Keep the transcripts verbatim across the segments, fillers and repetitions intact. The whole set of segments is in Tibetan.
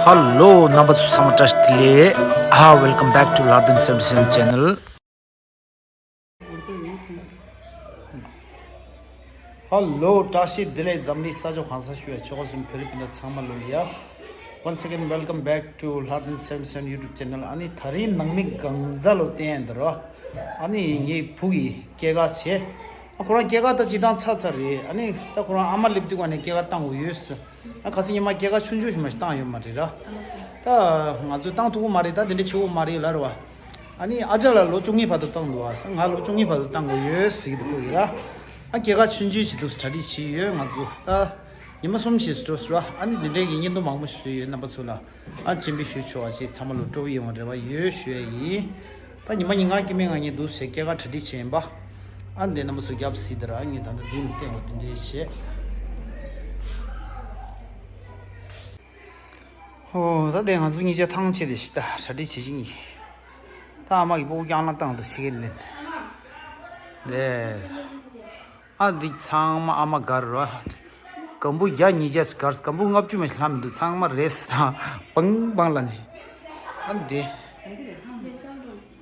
Hello, རྣམ་པ་ཚོ་ཚང་མ་བཀྲ་ཤིས་བདེ་ལེགས། ཨ། Welcome back to Lardin seventy seven channel. Hello, བཀྲ་ཤིས་བདེ་ལེགས། འཛམ་གླིང་ས་ཕྱོགས་གང་སར་བཞུགས་པའི་ཆོས་པ་གསུམ་བོད་རིགས་སྤུན་ཟླ་ཚང་མ་ལོ་ལ་ཡ། Once again, welcome back to Lardin seventy seven YouTube channel. ཨ་ནི་ད་རིང་ནང་མི་གང་ཟག་ལོ་བསྟན་འདི་རོ། ཨ་ནི་ངའི་བུ་གི་སྐྱེས་སྐར་བྱས། ཨ། ཁོ་རང་སྐྱེས་སྐར་ད་སྤྱིར་བཏང་ཚར་ཚར་རེད། ཨ་ནི་ད་ཁོ་རང་ཨ་མ་སླེབས་དུས་ག་ནས་སྐྱེས་སྐར་བཏང་དགོས་ཡོད་ཟེར། ཨ། ཁ་སང་ཉི་མ་སྐྱེས་སྐར་ཆུང་ཆུང་ཞིག་མ་ཞིག་བཏང་ཡོད་མ་རེད་ར། ད་ང་ཚོས་བཏང་ཐུབ་ཀྱི་མ་རེད། ད་དེ་འདྲ་བྱེད་དགོས་མ་རེད་ལབ་རེད་བ། ཨ་ནི་ཨ་ཅག་ལ་ལོ་བཅུ་གཉིས་བར་དུ་བཏང་འདུག་བ། ང་ལོ་བཅུ་གཉིས་བར་དུ་བཏང་དགོས་ཡོད་ཟེར་གྱི་འདུག་ཁོ་གིས་ར། ཨ། སྐྱེས་སྐར་ཆུང་ཆུང་ཞིག་འདུག་གྲ་སྒྲིག་བྱས་ཡོད། ང་ཚོ་ད་ཉི་མ་གསུམ་ཞིག་འགྲོ་ཟེར་བ། ཨ་ནི་འདི་འདྲའི་གི་བརྙན་ཐུང་མང་པོ་ཞིག་བཟོས་ཡོད། རྣམ་པ་ཚོ་ལ། ཨ། སྤྱན་འབུལ་ཞུ་ཆོག་པ་བྱས། ཚང་མ་ལ་སྤྲོ་པོ་ཡོང་བ་རེ་བ་ཡོད་ཞུ་ཡ་ཡིན། ད་ཉི་མ་ཉིན་གང་སྐྱེ་དམན་ང་གཉིས་འདུག་ཟེར་སྐྱེས་སྐར་གྲ་སྒྲིག་བྱས་ཡིན་པ། ཨ། འདི་རྣམ་པ་ཚོ་རྒྱབ་སྲིད་དེ་ར། ངས་ད་ལྟ་འདི་ནས་བསྟན་པ་འདི་འདྲའི་བྱས། ཨོ། ད་དེ་ང་ཚོ་གཉིས་ཆ་ཐང་ཆད་དེ་ཤི་ད་གྲ་སྒྲིག་བྱེད་ཀྱི་ཡིན། ད་ཨ་མ་གིས་སྤུ་གུ་རྐྱང་ལ་བཏང་འདུག་ཕྱི་རྒྱལ་ལེན། དེ། ཨ། འདི་ཚང་མ་ཨ་མ་སྒར་རོ། སྒམ་པོ་བརྒྱ་ཉིས་བརྒྱ་སྒར། སྒམ་པོ་ལྔ་བཅུ་མ་ཞིག་ལྷག་མི་འདུག་ཚང་མ་རེས་དང་བང་བང་ལ་ནི། ཨ། འདི་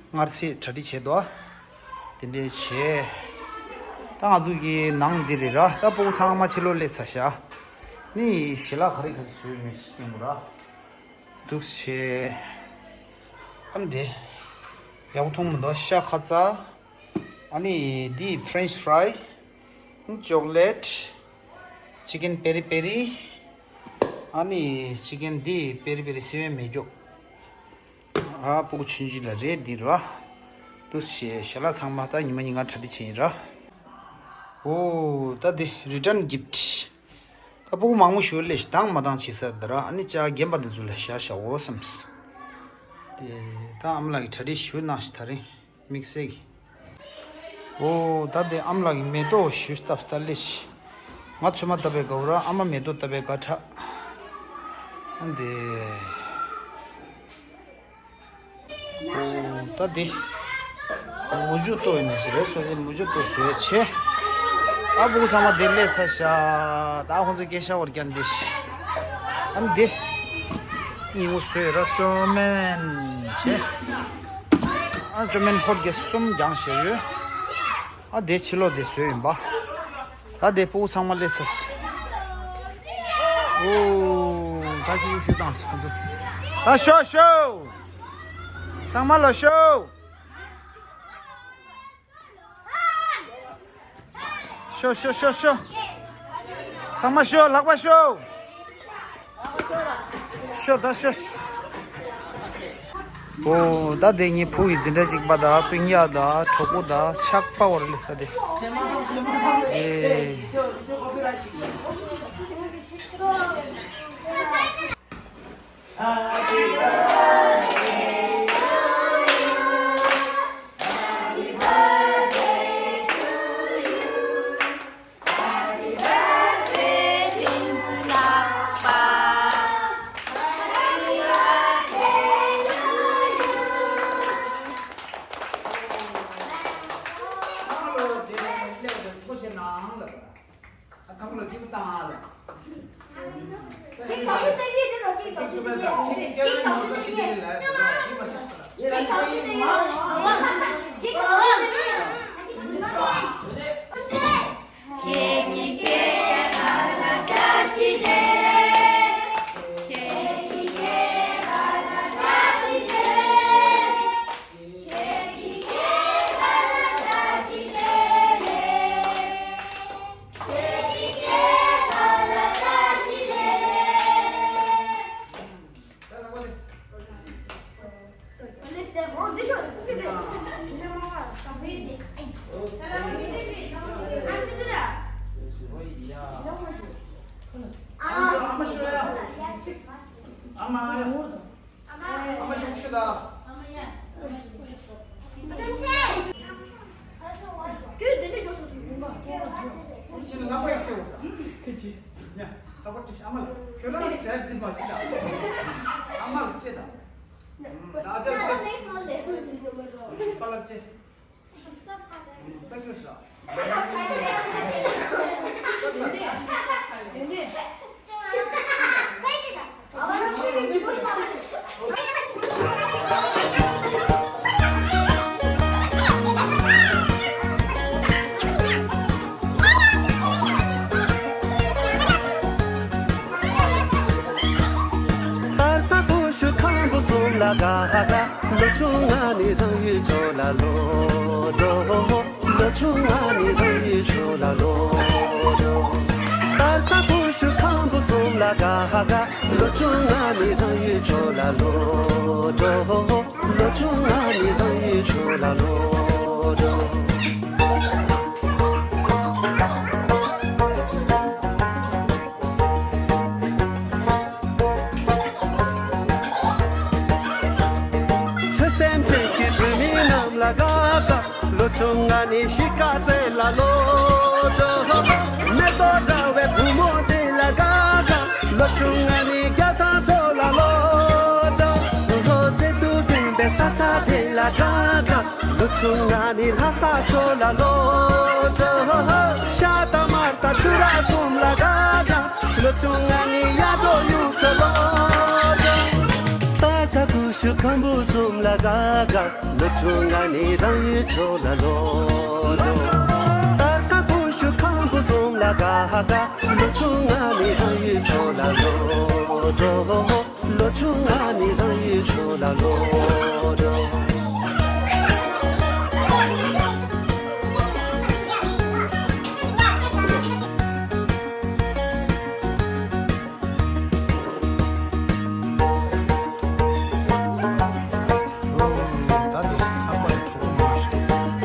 སྔར་ཚེས་གྲ་སྒྲིག་བྱས་འདུག་དེ་འདྲས་བྱས། ད་ང་ཚོ་གི་ནང་འདི་རེད་ར། ད་སྤུ་གུ་ཚང་མ་ཕྱི་ལོགས་སླེབས་ཚར་ཤག་ནི་ཞལ་ལག་ག་རེ་ག་རེ་བཟོས་མེད་ཤི་སྟོན་དགོས་ར། འདུག་བྱས། ཨ། འདི་ཡག་པོ་མཐོང་མི་འདུག་ཤ་ཁ་ཚ། ཨ་ནི་འདི་French fry། chocolate། chicken peri peri། ཨ་ནི་chicken འདི་peri peri སེ་བན་མེ་སྒྱོགས། ཨ། སྤུ་གུ་ཆུང་ཆུང་ལ་རེད་འདི་ར། འདུག་བྱས་ཞལ་ལག་ཚང་མ་ད་ཉི་མ་ཉིན་གང་གྲ་སྒྲིག་བྱས་ཡིན་ར། ཨོ། ད་འདི་return gift། ད་སྤུ་གུ་མང་པོ་ཞིག་སླེབས་ཤག་དང་མ་དང་བྱེད་ས་འདི་ར། ཨ་ནི་ཅག་རྒན་པ་འདི་ཚོ་ལ་བཞག་བཞག་འོ་བསམས། དེ་ད་ཨ་མ་ལགས་ཀྱིས་གྲ་སྒྲིག་ཞུ་གནང་ཤག་ད་རིང་དམིགས་བསལ་གྱི། ཨོ། ད་དེ་ཨ་མ་ལགས་ཀྱིས་མེ་ཏོག་ཞུ་སྟབས་ད་སླེབས་ཤག་ང་ཚོད་མ་བཏབ་པའི་དགའ་བོ་ར། ཨ་མ་མེ་ཏོག་བཏབ་པའི་དགའ་དྲགས། ཨ། འདི། ཨོ། ད་འདི་མུ་ཇུ་ཏོ་ཡིན་ནི་ཞིག་རེད་ཟེར་ཏེ་མུ་ཇུ་ཏོ་བཟོས་བྱས། ཨ། སྤུ་གུ་ཚང་མ་འདི་སླེབས་ཚར་ཤག་ད་ཁོང་ཚོ་སྐད་ཤ་བར་ཀྱང་འདི་ཤི། ཨ། འདི་སྙིང་པོ་བཟོས་ར་ཅོ་མེན་བྱས། ཨ། ཅོ་མེན་ཧོར་གྱི་གསུམ་རྒྱང་བཞེས་ཡོད། ཨ། དེ་ཕྱི་ལོགས་དེ་བཟོས་ཡིན་པ། ད་དེ་སྤུ་གུ་ཚང་མ་སླེབས་ཚར། ཨོ། ད་ཤུ་ཤུ་བཏང་སོང་ཁོང་ཚོ། ད་ཤོག་ཤོག་ཚང་མ་ལ་ཤོག་ཤོག་ཤོག་ཤོག་ཤོག་ཚང་མ་ཤོག་ལག་པ་ཤོག་ཤོག་ད་ཤོག་ཨོ། ད་དེ་ངའི་བུ་ཡི་འཛིན་གྲྭ་གཅིག་པ་དང་སྤུན་ཀྱག་དང་གྲོགས་པོ་དང་ཆགས་པ་བར་ལས་ས་དེ། ཨེ། ལ་ག་ག་ལོ་ཆུང་ང་ནི་རང་ཡུལ་ཕྱོགས་ལ་ལོག་འགྲོ། ལོ་ཆུང་ང་ནི་རང་ཡུལ་ཕྱོགས་ལ་ལོག་འགྲོ། ད་ལྟ་བུ་ཤུ་ཁམ་བུ་གསུམ་ལ་ག་ག་ལོ་ཆུང་ང་ནི་རང་ཡུལ་ཕྱོགས་ལ་ལོག་འགྲོ། ལོ་ཆུང་ང་ནི་རང་ཡུལ་ཕྱོགས་ལ་ལོག་འགྲོ། ཆུ་སེམས་ཅན་གྱི་བུད་མེད་རྣམས་ལ་དགའ་དགའ། ལོ་ཆུང་ང་ནི་གཤིས་ཀ་རྩེ་ལ་ལོག་འགྲོ། མེ་ཏོག་འདྲ་བའི་བུ་མོ་དེ་ལ་དགའ་དགའ། ལོ་ཆུང་ང་ནི་རྒྱ་ཐང་ཕྱོགས་ལ་ལོག་འགྲོ། ལོ་མཛེས་སྡུག་ལྡན་པའི་ས་ཆ་དེ་ལ་དགའ་དགའ། ལོ་ཆུང་ང་ནི་ལྷ་ས་ཕྱོགས་ལ་ལོག་འགྲོ། ཤ་དང་མར་དང་ཆུ་ར་གསུམ་ལ་དགའ་དགའ། ལོ་ཆུང་ང་ནི་གཡག་འབྲོག་ཡུལ་སུ་ལོག་འགྲོ། ད་ལྟ་བུ་ཤུ་ཁམ་བུ་གསུམ་ལ་དགའ་དགའ། ལོ་ཆུང་ང་ནི་རང་ཡུལ་ཕྱོགས་ལ་ལོག་འགྲོ། ད་ལྟ་བུ་ཤུ་ཁམ་བུ་གསུམ་ལ་དགའ་དགའ། ལོ་ཆུང་ང་ནི་རང་ཡུལ་ཕྱོགས་ལ་ལོག་འགྲོ། ལོ་ཆུང་ང་ནི་རང་ཡུལ་ཕྱོགས་ལ་ལོག་འགྲོ། ད་དེ་ལྷག་པར་གྲོགས་པོ་མང་ཞིག་འདུག་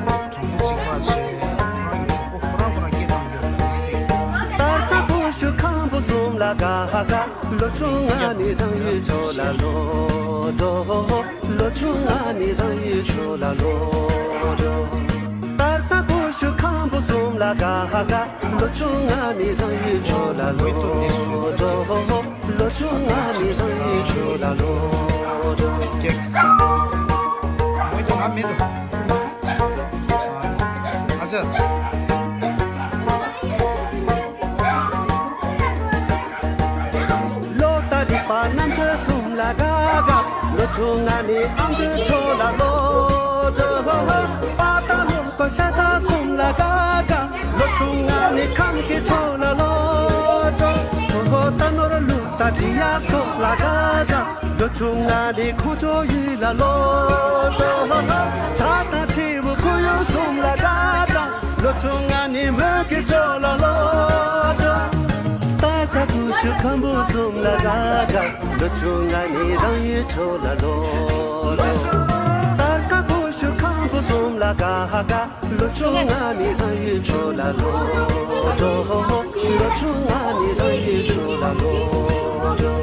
གྲོང་སྡེ་གཅིག་པ་བྱས་ཁོ་རང་གི་གྲོགས་པོ་ཁོ་རང་ཁོ་རང་སྐད་བཏང་རྒྱུ་རེད་ད་མི་སྲིད། ད་ལྟ་བུ་ཤུ་ཁམ་བུ་གསུམ་ལ་དགའ་དགའ། ལོ་ཆུང་ང་ནི་རང་ཡུལ་ཕྱོགས་ལ་ལོག་འགྲོ། ལོ་ཆུང་ང་ནི་རང་ཡུལ་ཕྱོགས་ལ་ལོག་འགྲོ། ད་ལྟ་བུ་ཤུ་ཁམ་བུ་གསུམ་ལ་དགའ་དགའ། ལོ་ཆུང་ང་ནི་རང་ཡུལ་ཕྱོགས་ལ་ལོག་འགྲོ། ལོ་ཆུང་ང་ནི་རང་ཡུལ་ཕྱོགས་ལ་ལོག་འགྲོ། ཀེག་ས། མོ་ཏོ་ང་མེད་དོ། ཨ་ཅག་ལོ་ལྟར་རིག་པ་རྣམ་གྲོལ་གསུམ་ལ་དགའ་དགའ། ལོ་ཆུང་ང་ནི་ཨ་མདོའི་ཕྱོགས་ལ་ལོག་འགྲོ། པ་དང་ལུང་པ་ཤ་སྟག་གསུམ་ལ་དགའ་དགའ། ལོ་ཆུང་ང་ནི་ཁམས་ཀྱི་ཕྱོགས་ལ་ལོག་འགྲོ། ཧོ་ཧོ་རྟ་ནོར་ལུག་དང་འབྲི་གཡག་སོགས་ལ་དགའ་དགའ། ལོ་ཆུང་ང་ནི་ཁོང་ཚོ་ཡུལ་ལ་ལོག་འགྲོ། བྱ་དང་བྱིའུ་ཁོར་ཡུག་གསུམ་ལ་དགའ་དགའ། ལོ་ཆུང་ང་ནི་མོན་གྱི་ཕྱོགས་ལ་ལོག་འགྲོ། ད་ལྟ་བུ་ཤུ་ཁམ་བུ་གསུམ་ལ་དགའ་དགའ། ལོ་ཆུང་ང་ནི་རང་ཡུལ་ཕྱོགས་ལ་ལོག་འགྲོ། ད་ལྟ་བུ་ཤུ་ཁམ་བུ་གསུམ་ལ་དགའ་དགའ། ལོ་ཆུང་ང་ནི་རང་ཡུལ་ཕྱོགས་ལ་ལོག་འགྲོ། ལོ་ཆུང་ང་ནི་རང་ཡུལ་ཕྱོགས་ལ་ལོག་འགྲོ།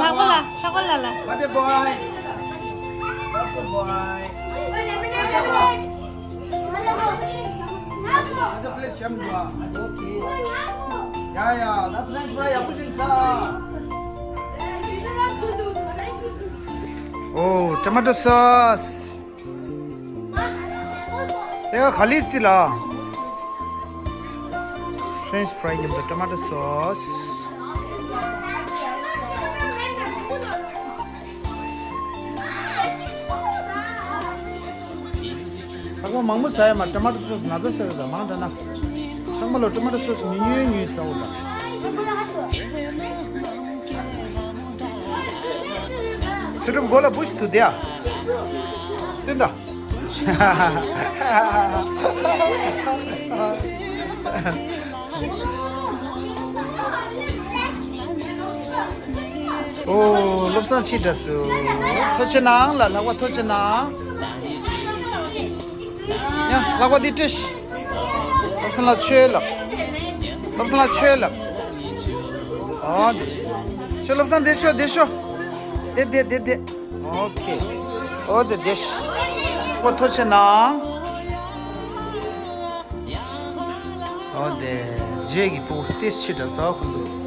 ཧ་གོ་ལ། ཧ་གོ་ལ་ལ། What a boy. What a boy. ཨ་ཅག་ལ། ཨ་ཅག་པླེ་ཤམ་འདུག་ཨ། ཡ་ཡ། ད་French fry ཡག་པོ་ཞིག་ཟ། ཨོ། tomato sauce. དེ་ག་ལི་ཙི་ལ། French fry མཉམ་དུ་tomato sauce. ལྷག་པ་མང་པོ་ཟ་ཡ་མ། tomato sauce ན་ཚ་ཟ་གི་ཟ་མང་དྲགས་ན། ཚང་མ་ལོ་tomato sauce མི་ཉུང་ཉུང་ཟ་འོ་ད། ཚེ་སྒྲུབ་མགོ་ལ་བུ་ཞིག་ཐུག་དེ་ཡ། བསྟན་ད། ཨོ། བློ་བཟང་ཆེ་དྲགས་སོ། ཐུགས་རྗེ་གནང་ལ། ལྷག་པ་ཐུགས་རྗེ་གནང་། ཡ། ལྷག་པ་འདི་སྤྲད། བློ་བཟང་ལ་ཆོས་ལབ། བློ་བཟང་ལ་ཆོས་ལབ། ཨོ། འདི། ཆོས། བློ་བཟང་འདི་ཤོག་འདི་ཤོག་འདི་འདི་འདི་འདི། ཨོ་ཁེ། ཨོ་འདི་འདི། ཁོ་ཐུགས་རྗེ་གནང་། ཨོ་དེ། རྗེས་ཀྱི་ཕྲུ་གུ་ཏེ་ཕྱི་དྲགས་ས་ཁོང་ཚོ།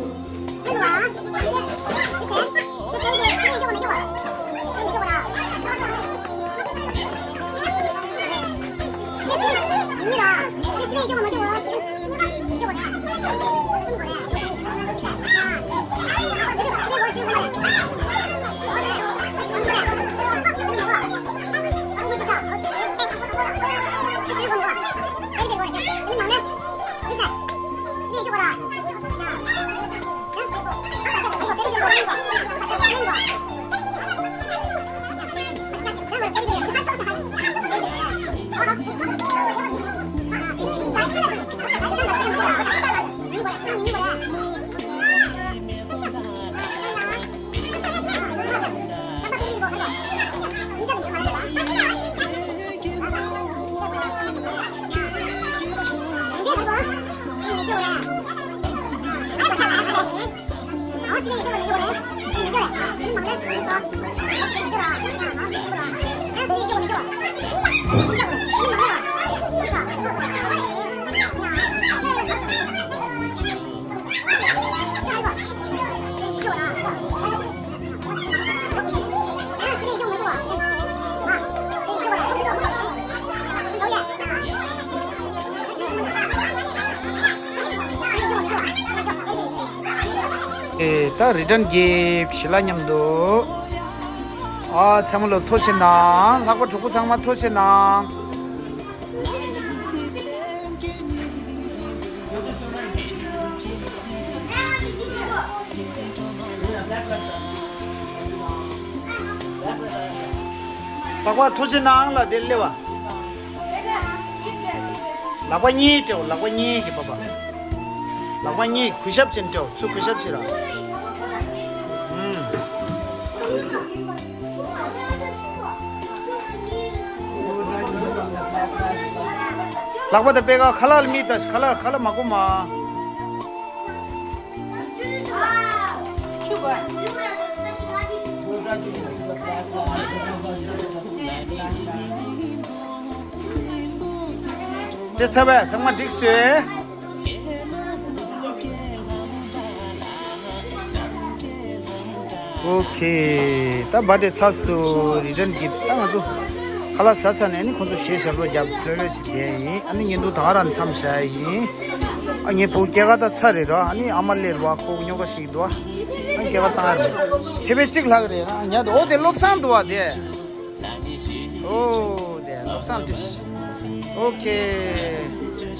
ཨེ། ད་རི་ཊན་གི་ཞི་ལ་མཉམ་དུ། ཨ། ཚང་མ་ལོ་ཐུགས་རྗེ་གནང་། ལྷག་པ་གྲོགས་པོ་ཚང་མ་ཐུགས་རྗེ་གནང་། ལྷག་པ་ཐུགས་རྗེ་གནང་། ལ་དེ་སླེབས་པ། ལག་པ་གཉིས་སྤྲོད། ལག་པ་གཉིས་ཀྱིས་པ་པ། ལག་པ་གཉིས་གུས་ཞབས་ཅན་སྤྲོད། ཚུར་གུས་ཞབས་ཅན་ར། ཨུམ། ལག་པ་དང་པད་ཁ་ཁ་ལག་ལ་མིག་ལྟ། ཁ་ལག་ཁ་ལག་མ་སྒོམ་མ། སྤྲད་ཚར་བས། ཚང་མ་འགྲིག་སོང་། ཨོ་ཁེ། ད་བར་ཌེ་ཚར་སོང་། རི་ཊན་གི་ཕཊ། ད་ང་ཚོ་ཁ་ལག་ཟ་ཚར་ནས་ནི་ཁོང་ཚོ་གཞས་ཞབས་བྲོ་རྒྱབ་ལྷོད་ལྷོད་ཅིག་བསྡད་ཡིན། ཨ་ནི་བརྙན་ཐུང་ད་ག་རང་མཚམས་བཞག་ཡིན། ཨ། ངའི་བུ་སྐྱེས་སྐར་ད་ཚར་རེད་ར། ཨ་ནི་ཨ་མ་སླེབས་པ། ཁོ་སྨྱོ་ཁ་ཞིག་འདུག་ཨ། ཨ། སྐྱེས་སྐར་བཏང་ཡ་རེད། ཕེབས་པའི་གཅིག་ལྷག་རེད། ཨ། ཉལ་འདུག་ཨོ་དེ་བློ་བཟང་འདུག་ཨ་དེ། ཨོ་དེ་བློ་བཟང་དེ། ཨོ་ཁེ།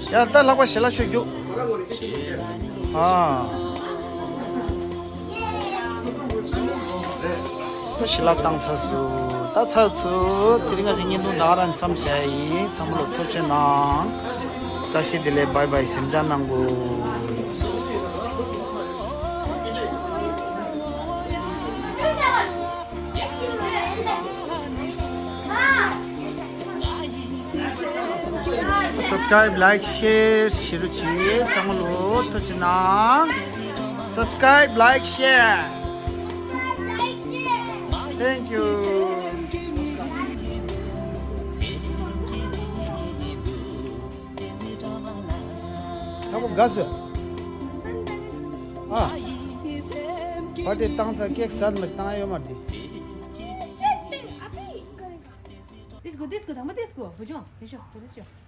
ཡ་ད་ལྷག་པ་ཞལ་ལག་མཆོད་རྒྱུགས། ཨ། ད་ཞལ་ལག་བཏང་ཚར་སོང་། ད་ཚར་སོང་། དེ་རིང་ང་ཞིག་བརྙན་ཐུང་ད་ག་རང་མཚམས་བཞག་ཡིན། ཚང་མ་ལ་ཐུགས་རྗེ་གནང་། བཀྲ་ཤིས་བདེ་ལེགས། བྷའི་བྷའི། གཟིམ་འཇག་གནང་དགོས། Subscribe, like, share བྱེད་རོགས་བྱེད། ཚང་མ་ལོ་ཐུགས་རྗེ་གནང་། Subscribe, like, share. Thank you. ལྷག་པ་དགའ་སོང་། ཨ། བར་ཌེ་བཏང་ཚར། ཀེག་ཟ་མ་བཏང་ཡོད་མ་རེད། Disco, disco, དང་པོ་disco། བུ་ཆུང་། བུ་ཆུང་། བུ་ཆུང་།